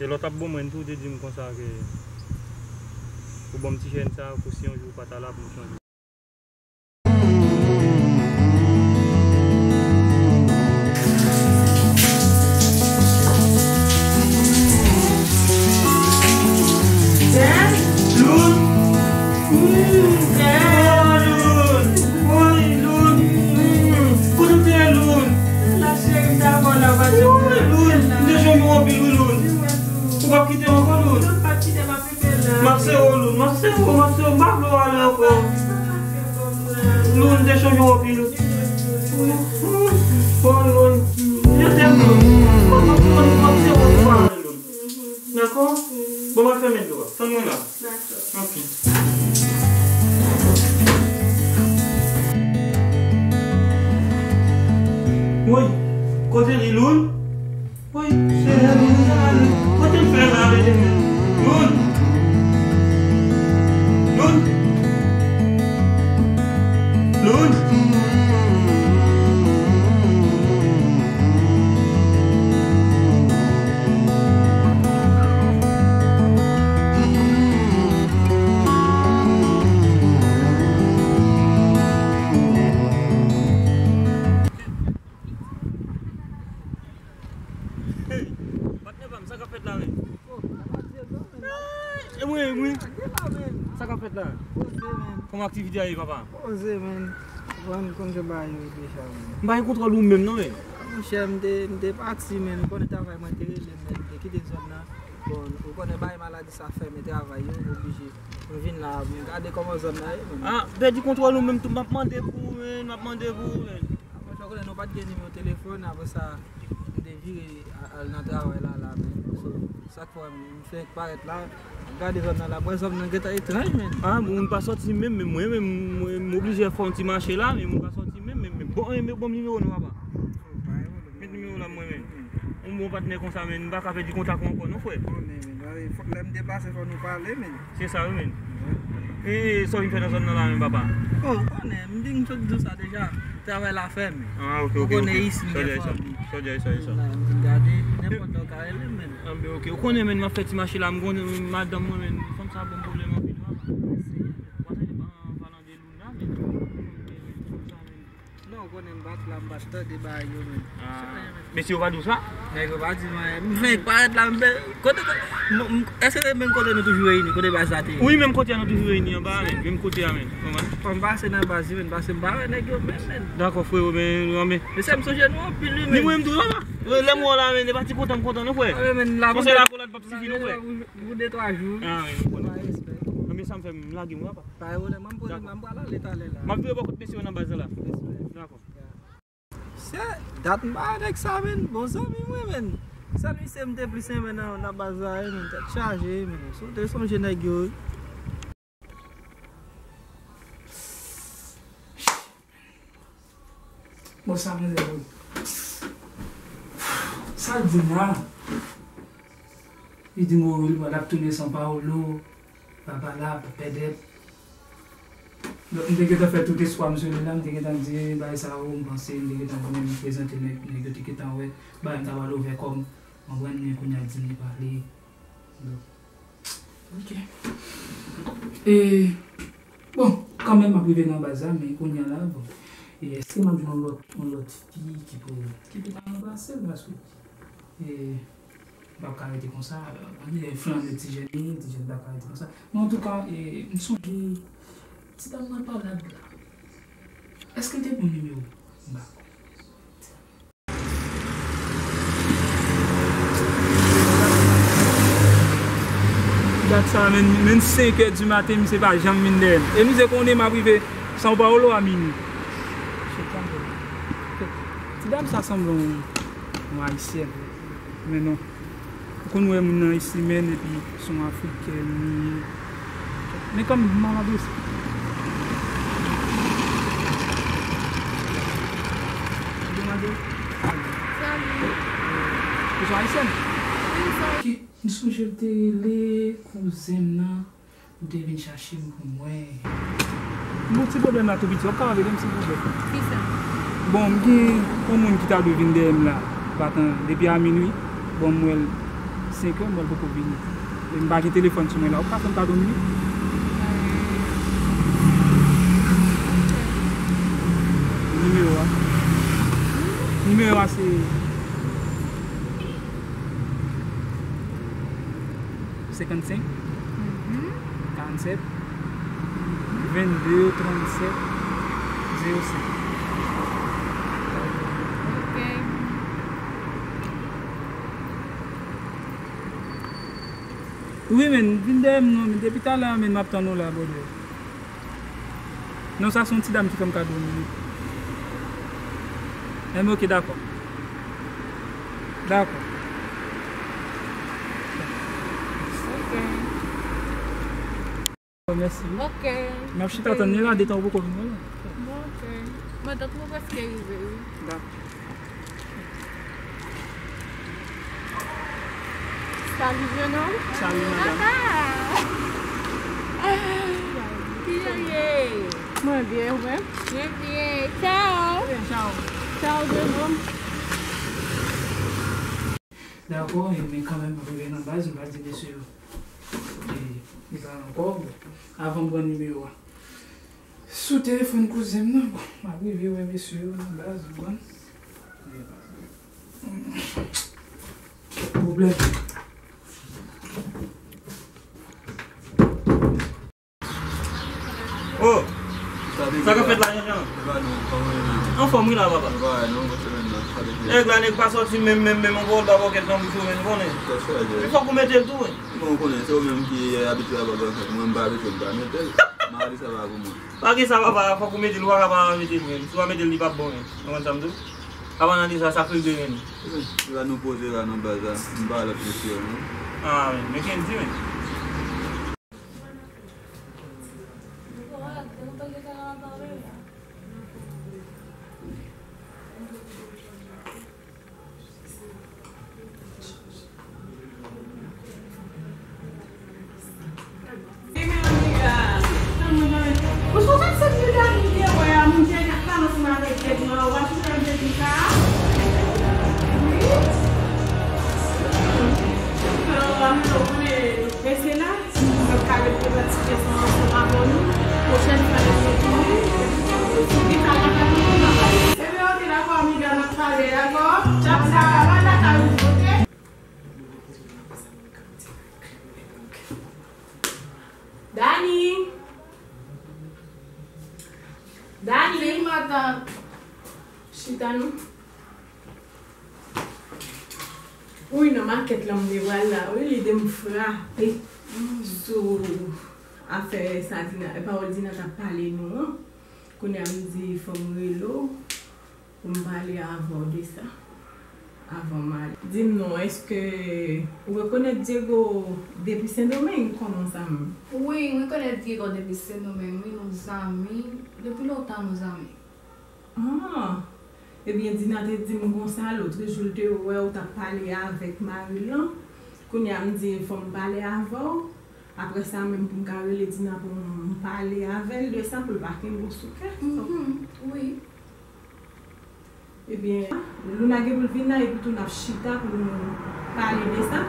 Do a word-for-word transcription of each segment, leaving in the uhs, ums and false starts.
E lè w t ap bon mwen tou, ou te di m konsa ke ou ban m ti chèn sa pou si yon jou ou pa ta la pou m chanje. Loun! Woy, Loun! Woy, Loun! Kote w te ye, Loun? Woy, Loun! M te sonje w anpil, wi, Loun! Ou p ap kite m ankò, Loun? M ap sere w, Loun, m ap sere w, m ap sere w, m pa vle w ale ankò. Loun, m te sonje w anpil. Woy, Loun, je t'aime, Loun. M ap, m ap, m ap sere w pou w pa ale, Loun. Dakò? Bon, m ap fèmen dlo a. Tann mwen la. Dakò. Ok. Woy, kote li, Loun? Woy, sere, Loun, kote l fè la, mezanmi? Loun! Loun! Loun! Hey, patnè pa m, sa k ap fèt la menm? Oh, sa pa di non, menn. E mwen, e mwen. Sa k ap fèt la? Poze, menn. Kòman aktivite a ye, papa? Poze, menn. Bon, konn jan bagay yo ye deja, menn. M pa gen kontwòl ou menm non, menn. Monchè, m te, m te pati, menn. Ou konnen travay mwen te rele m, menn. M te kite zòn nan. Bon, ou konnen bagay maladi sa fè, men travay yo, m oblije. M vin la, m gade kòman zòn nan ye, menn. Ah, pèdi kontwòl ou menm tou, m ap mande pou ou, menn, m ap mande pou ou, menn. Apre sa, ou konnen nou pa t gen nimewo telefòn, apre sa, m te vire a-, al nan travay la, la, menn. So, sa k fè m, m fenk parèt la, m gade zòn nan la, m wè zòn nan gentan etranj, menn. Ah, moun pa sòti menm, men mwen menm, mwen, m oblije fè yon ti mache la, men moun pa sòti menm, men, men bon, men bon nimewo nou, papa. Met nimewo la mwen menm. Yon bon patnè konsa, menn, m pa ka pèdi kontak ou ankò non, frè. Konnen, menn. Fòk lè m deplase, fò nou pale, menn. Se sa wi, menn. E, e, sa w vin fè nan zòn nan la menm, papa? Oh, ou konnen, m di m sot di w sa deja. Travay la fèmen. Ah, ok, ok, ok. Ou konnen isi m gen fanmi. Sa w di a, sa w di a, sa w di a. M vin gade, nenpòt lè w ka rele m, menn. Ah, men ok. Ou konnen, menn, m ap fè ti mache la, m konnen madanm mwen, menn. Fanm sa ban m pwoblèm anpil, papa. Ou pa tande an palan de Loun la, menn. Non, ou konnen m pa t la, m pa t tande bagay yo menm. Ah. Mesye yo pa di w sa? Nèg yo pa di m anyen. M fenk parèt la, m fè, kote, kote, m, m, èske se menm kote nou toujou reyini? Kote baz la te ye? Wi, menm kote a nou toujou reyini anba a, menm, menm kote a, menm. Konprann? Fò m pase nan baz, menm, paske m pa wè nèg yo menm, menm. Dakò, frero, men, men. Mesye, m sonje nou anpil, wi, menm. Ni mwen menm tou, papa. Lè m wè w la, menm, e pa ti kontan m kontan, non, frè. Wi, menm, la. Konsèy la, pou lòt p ap sifi, non, frè. Pou de twa jou. Ah, wi, m konnen. Respè. Men sa m fè, m lage m, papa. Pa gen pwoblèm, mwen m poze m la, m pral ale talè la. M ap vire bò kot mesye yo nan baz la. Respè. Dakò. Se dat m pa wè nèg sa, menn. Bon zanmi mwen, menn. Sèl misye m te plis renmen nan, nan baz la, wi, menn. Tèt chaje, menn. Si w te sonje nèg yo, wi. Bon, sa mwen lè, wi. Sa l di m la? Li di m, wi, l ap tounen São Paulo. Papa la, pèdèt. Donk, m te gentan fè tout espwa m sou li la, m te gentan di bagay sa yo, m panse, m te gentan vin prezante nèg, nèg yo te gentan wè, bagay m ta pral ouvè kò m, konprann, men kounye a l di m li pa vle. Donk, ok. E, bon, kanmenm m ap rive nan baz la, men kounye a la, bon. E èske m ap jwenn yon lòt, yon lòt fi ki pou, ki pou ta ranplase l, paske, e, M p ap ka rete konsa, ann flanne ti jèn li, ti jèn p ap ka rete konsa. Men antouka, e, m sonje ti dam nan Palad la. Èske l te pran nimewo m? M pa kwè. Dat sa, menn, menn senk è di maten, misye pa janm vin dèyè m. E misye konnen m ap rive São Paulo a minui. Ti dam sa sanble yon, yon ayisyèn. Men non. Ou konn wè moun nan isi menm epi se yon afriken li ye. Men kanmenm, m al adrese. Bonjou, madam. Salut. Ou se ayisyèn? Wi, sa. Ok, m sonje l te rele kouzen m nan. Ou te vin chache m pou mwen. Bon, ti pwoblèm la tou piti, w ap kapab ede m silvouplè? Kisa? Bon, m gen yon moun ki ta dwe vin dèyè m la, pa tan, depi a minui. Bon, m wè l Senkè, mwen poko vini. E m pa gen telefòn sou mwen la. Ou ka fè m kado minit? Nimewo a. Nimewo a se senkannsenk, karannsèt, vennde, trannsèt, zewo senk. Ok. Wi, men, vin dèyè m non, men, depi talè a, men, m ap tann ou la, brother. Non, sa se yon ti dam ki fè m kado yon minit. Enben, ok, dakò. Dakò. Ok. Mèsi. Ok. M ap chita tann li la, detan ou poko vin wè la. Bon, ok. Mwen tann ou prèske rive, wi. Dakò. Salut, jeune homme. Salut, madame. Ah, ah. Kijan w ye? Mwen byen, ou menm? Mwen byen. Tchao. Ok, tchao. Tchao, jeune homme. Dakò, e, men kanmenm, m ap rive nan baz, m pa di mesye yo. E, li pa ankò. Avan m pran nimewo a. Sou telefòn kouzen m nan, bon, m ap rive wè mesye yo nan baz, ou konprann? Pwoblèm. Oh! Sa k ap fèt la, Jean Jean? Anfòm, wi, la, papa. Nèg la, nèg pa sòti menm, menm, menm, ankò, l pa pòkèt nan bouch ou, men, konnen. Li fòk ou mete l tou, wi. Bon, ou konnen, se ou menm ki abitye avè l, mwen m pa abitye, m pa mete l. Maladi sa pa pou mwen. Pa gen sa, papa, fòk ou mete l, ou pa ka pa mete l, men. Si w pa mete l, li p ap bon, men. Ou konprann sa m di w? Apa nan de sa, sa k rive, men. Li va nou poze la nan baz la, m pa lòt mesye, non. Ah, men, men Kendy, men. Mesye la, mwen ka ret pran ti pyès ansanm avè nou. Pwochèn fwa lè nou vini, si Vita pa ka vini, n a pale. Ebyen, ok, dakò, amiga, n ap pale, dakò? Tchao, tchao, mwen lakay ou, ok? Dani! Dani! Wi, matant. Chita non. Wi, nan makèt lan m te pral la, wi, lide m frape sou afè sa Dina, pawòl Dina t ap pale nou an. Kounye a m di fò m rele w pou m pale avè w de sa. Avan m ale. Di m non, èske ou rekonèt Diego depi Sendomeng? Kòman sa menm? Wi, m rekonèt Diego depi Sendomeng, wi, nou zanmi. Depi lontan nou zanmi. Ah! Ebyen, Dina te di m konsa, lòt jou l te wè w t ap pale avèk mari l lan. Kounye a, m di, fò m pale avè w. Apre sa, menm pou m ka rele Dina pou m pale avè l de sa, pou l pa kenbe w sou kè. Mhm, wi. Ebyen, Luna gen pou l vin la, epi tou n ap chita pou nou pale de sa.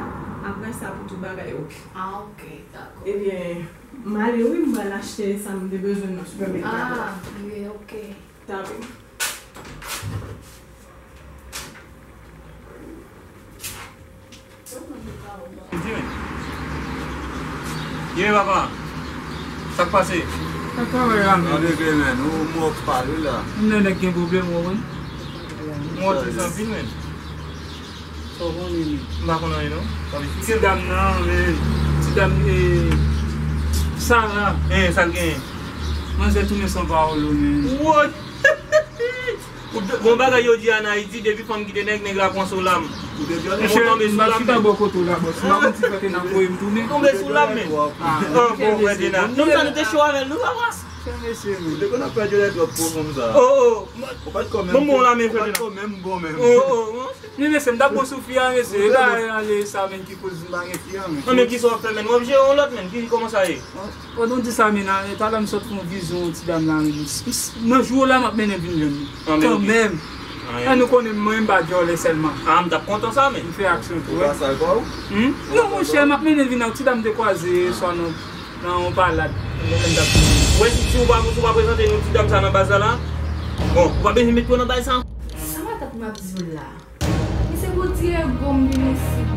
Apre sa, pou tout bagay oke. Ah, ok, dakò. Ebyen, m ale wi, m pral achte sa m te bezwen nan sipèmèkè a. Ah, wi, ok. Tape. Di men. Ye, papa. Sa k pase? Sa k travay la, men? Gade ke men, ou mò k pale la. M nan nèg gen pwoblèm, ou konprann? M wè w tris anpil, men. Sa w konnen, men. M pa konn anyen, non. Sa vle di ti dam nan, men. Ti dam, eh, Sara. Eh, sa l genyen? Manzè tounen san pawòl, men. Woy! Ou de-, bon bagay yo di an Ayiti, depi fanm kite nèg, nèg la pran sou lam. Ou te vyole? Monchè, m ap chita bò kote w la, bòs. M pa konn si frè Tena voye m tounen. Tonbe sou lam, men. Ah, bon, frè Tena. Nou sa nou te cho avè l, nou, papa. Frè mesye, men. Ou te konn ap pèdi lè twòp pou fanm sa. Oh, oh. Ou pa t kò menm. Bon, bon, la, men, frè Tena. Ou pa t kò menm, bon, menm. Oh, oh, oh. Men mesye, m t ap bon sou fi a, mesye. E pa ale sa, men, ki koz m pa gen fi a, men. Non, men kisa w ap fè, men? W ap jere yon lòt, men. Ki, kòman sa ye? Pandan w di sa, men, a, talè m sot fè yon vizyon yon ti dam la, men. M, m, nan jou la, m ap mennen vin jwenn li. Kanmenm. An, nou konnen mwen m pa djòlè sèlman. A, m t ap kontan sa, men. M fè aksyon tou, wi. Ou pa sal kò w? Hmm? Non, monchè, m ap mennen l vin ak ti dam te kwaze swa nan, nan yon palad. Wè, si, si ou pa, si ou pa prezante nou ti dam sa nan baz la, la, bon, ou pa bezwen met pye w nan baz sa. Sa matant m ap di w la? Misye pou di ego m vin isit,